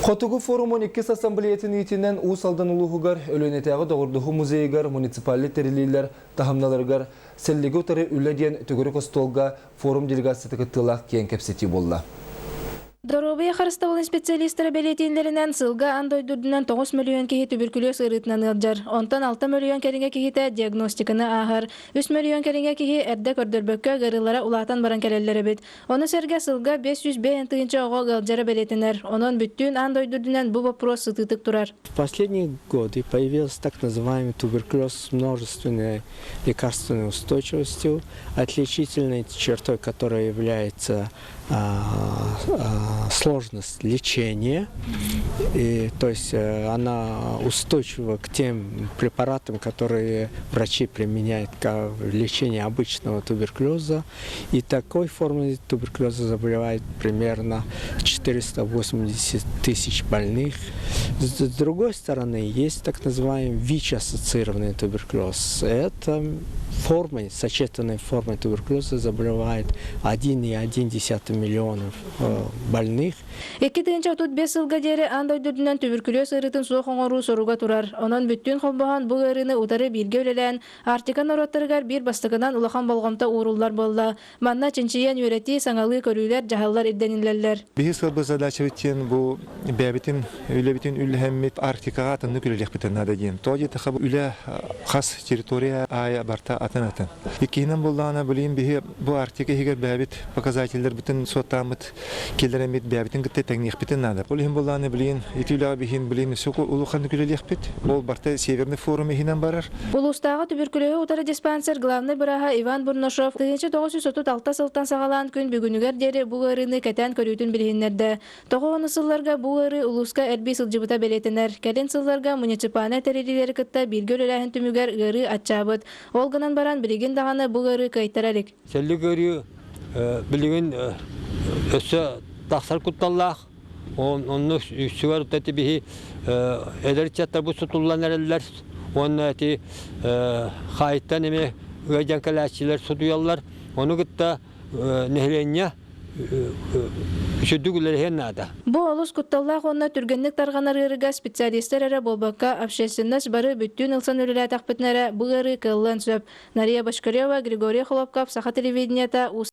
Хотугу форумун иккис ассамблеятын иитинэн Уус Алдан улууһугар Өлүөнэтээҕи доҕордоһуу музейыгар муниципальнай тэриллиилэр таһымналарыгар сэллиги утары үлэ диэн төгүрүк остуолга форум делегацията кыттыылаах киэҥ кэпсэтии буолла. Доруобуйа харыстабылын специалистара бэлиэтииллэринэн, сылга аан дойду үрдүнэн 9 мөлүйүөн киһи туберкулез ыарыытынан ыалдьар. Онтон 6 мөлүйүөн кэриҥэ киһитэ диагностиканы ааһар. 3 мөлүйүөн кэриҥэ киһи эрдэ көрдөрбөккө ыарыылара улаатан баран кэлэллэр эбит. Ону сэргэ сылга 505 тыһыынча оҕо ыалдьара бэлиэтэнэр. Онон бүттүүн аан дойду үрдүнэн бу боппуруос сытыытык турар. В последние годы появился так называемый туберкулез с множественной лекарственной устойчивостью, отличительной чертой которой является сложность лечения, и, то есть она устойчива к тем препаратам, которые врачи применяют в лечении обычного туберкулеза. И такой формой туберкулеза заболевает примерно 480 тысяч больных. С другой стороны, есть так называемый ВИЧ-ассоциированный туберкулез. Это формой, сочетанной формой туберкулеза заболевает 1,1 миллионов больных. 2035 сылга диэри аан дойду үрдүнэн түбүркүлүөс ыарыытын суох оҥоруу соруга турар. Онон бүттүүн холбоһон бу ыарыыны утары бииргэ үлэлээн, Арктика норуоттарыгар биир бастакынан улахан болҕомто ууруллар буолла. Манна чинчийэн үөрэтии, саҥалыы көрүүлэр, дьаһаллар ирдэниллэллэр. Биһи сылбы задачабыт диэн бу бэйэбитин үлэбитин үллэһэммит Арктикаҕа атыннык үлэлиэхпитин наада диэн. Тоҕо диэтэххэ бу үлэ хас территория аайы барта атын-атын. Иккиһинэн буоллаҕына билигин биһи бу Арктика иһигэр бэйэбит показателлэрбитин суоттааммыт киллэрэммит бэйэбитин кытта тэҥниэхпитин наада. Ол иһин буоллаҕына билигин ити үлэҕэ биһин билигин өссө улаханнык үлэлиэхпит. Ол барта Северный форум иһинэн барар. Улуустааҕы түбүркүлүөһү утары диспансер главнай бырааһа Иван Бурнашов 1936 сылтан саҕалаан күн бүгүнүгэр диэри бу ыарыыны кэтээн көрүүтүн билиһиннэрдэ. Тоҕо ону сылларга бу ыарыы улууска элбии сылдьыбыта бэлиэтэнэр. Кэлин сылларга муниципальнай тэриллиилэри кытта бииргэ үлэлээһин түмүгэр ыарыы аччаабыт. Ол гынан баран билигин даҕаны бу ыарыы кыайтара илик. Сэллик ыарыы билигин өссө тахсар кутталлаах. Онно үксүгэр эти биһи эдэр ыччаттарбыт сутуллан эрэллэр уонна эти хаайыттан эмиэ ыалдьан кэлээччилэр сутуйаллар. Ону кытта нэһилиэнньэ үчүгдүк үлэлэһиэн наада. Бу олус кутталлаах уонна түргэнник тарҕанар ыарыыга специалистар эрэ буолбакка, общественность бары бүттүүн ылсан үлэлээтэхпитинэ эрэ бу ыарыы кыаллыан сөп. Нария Бочкарева, Григорий Холопков, Саха телевидениета, Уус.